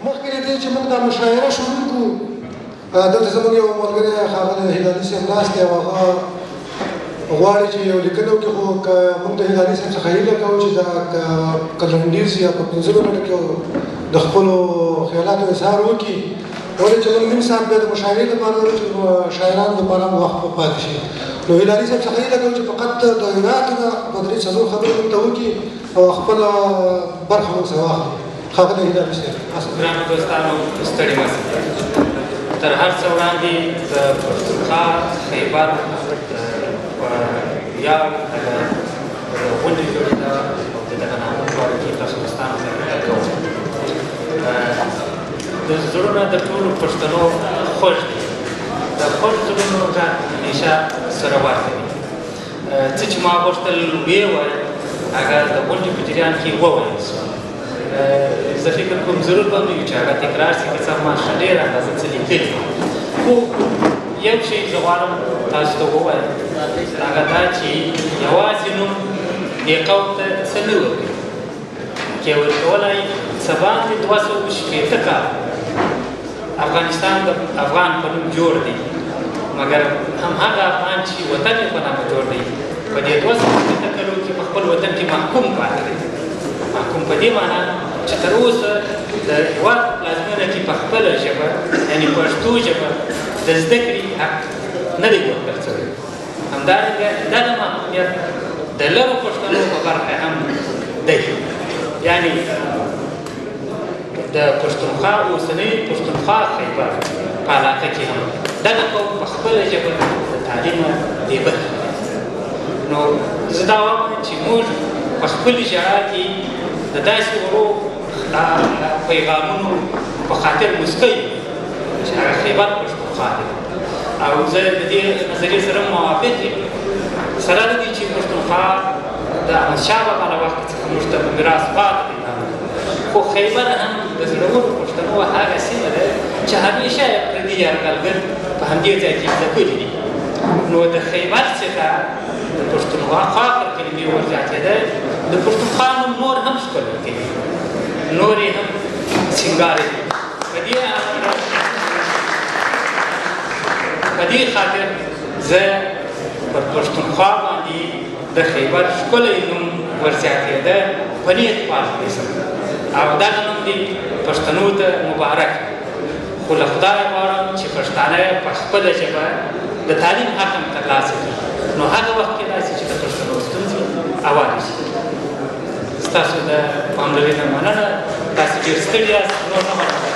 مخکې له دې چې موږ دا مشاعره شروع کړو، دلته زموږ یو ملګری ښاغلی هلالي صاحب ناست دی او هغه غواړي چې یو لیکنه وکړي، خو که موږ د هلالي صاحب څخه هیله کوو چې دا که لنډیز یا په 5 منټو کې د خپلو خیالاتو اظهار وکړي، ولې چې موږ نیم ساعت بیا د مشاعرې لپاره لرو چې شاعرانو لپاره هم وخت پاتې شي. نو هلالي صاحب څخه هیله کوو چې فقط د هرات نه په 3-4 خبرې موږ ته وکړي او خپله برخه موږ سره واخلي. ښاغلی هلالي صاحب. ګرانو دوستانو، ستړي مه شئ. تر هر څه وړاندې د پښتونخوا خیبر په ویاړ دغه غونډې جوړېده او د دغه نامه مبارکي تاسو دوستانو ته کوم. د زړونه د ټولو پښتنو خوښ دي، د خوښ زړونو غږ همېشه سره ورته وي. څه چې ما غوښتل ویې ویل هغه د غونډې په جریان کې وویل شو. زه فکر کوم ضرور به نه وي چې هغه تکرار شي، که څه ما ښه ډېره اندازه څه لیکلي، خو یو شی زه غواړم تاسو ته ووایم، هغه دا چې یوازې نوم دې قوم ته څه نه ورکوي، که ورکولای څه باندې 260 کاله افغانستان د افغان په نوم جوړ دی، مګر هم هغه افغان چې وطن یې په نامه جوړ دی په دې 260 کلو کې په خپل وطن کې محکوم پاتې دی. محکوم په دې معنا چې تر اوسه د هېواد په پلازمېنه کې په خپله ژبه یعنې پښتو ژبه د زده کړې حق نه دی ورکړل شوی. همدارنګه دغه محکومیت د لرو پښتنو په برخه هم دی، یعنې د پښتونخوا اوسنۍ پښتونخوا خیبر په علاقه کې هم دغه قوم په خپله ژبه د تعلیمه بې برخې دی. نو زه دا وایم چې موږ په خپلې ژړا کې د داسې وړو پیغامونو په خاطر موسکۍ چې هغه خیبر پښتونخوا دی، او زه د دې نظریې سره موافق یم. سره د دې چې پښتونخوا د احمدشاه بابا له وخت څخه موږ ته په میراث پاتې دی، خو خیبر هم د زړورو پښتنو هغه سیمه ده چې همیشه یې پردي یرغلګر په همدې ځای کې ځپلي دي. نو د خیبر څخه د پښتونخوا پر کلمې ورزیاتېده، د پښتونخوا نوم نور هم ښکلی کوي، نور یې هم سینګاري. په دې خاطر زه پر پښتونخوا باندې د خیبر ښکلی نوم ورزیاتېده په نیت پاک نیسم، او دغه نوم دې پښتنو ته مبارک. خو له خدایه غواړم چې پښتانه په خپله ژبه د تعلیم حق هم ترلاسه کړي، نو هغه وخت کې داسې چې د پښتنو ستونزې اوارې شي. ستاسو د پاملرنې مننه. تاسو ډېر ستړي یاست، نور نه غواړم.